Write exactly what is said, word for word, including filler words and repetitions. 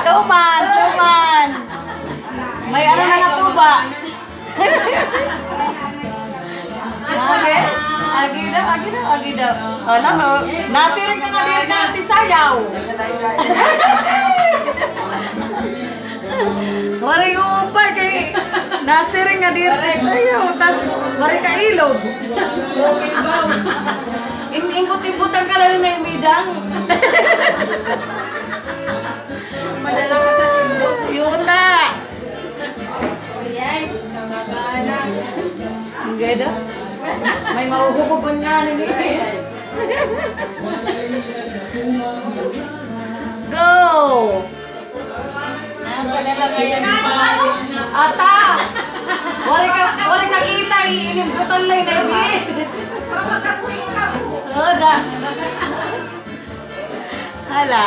Tuman, tuman. May ano na natuba. Agi, agi daw, agi daw, agi daw. Hala, oh. Nasiring ka nga diri ka tisayaw. Waray upay kay nasiring nga diri tisayaw. Tas waray ka ilog. In-, imbot-imbotan ka lang na midang. Madala ka sa timbot. Yuta. Yay, kamagana. Ang ganda. May mahuhugot nga nini. Go! Ata! Waray ka, waray ka kita, iinimgutan lang na ini. Oh, da. Hala.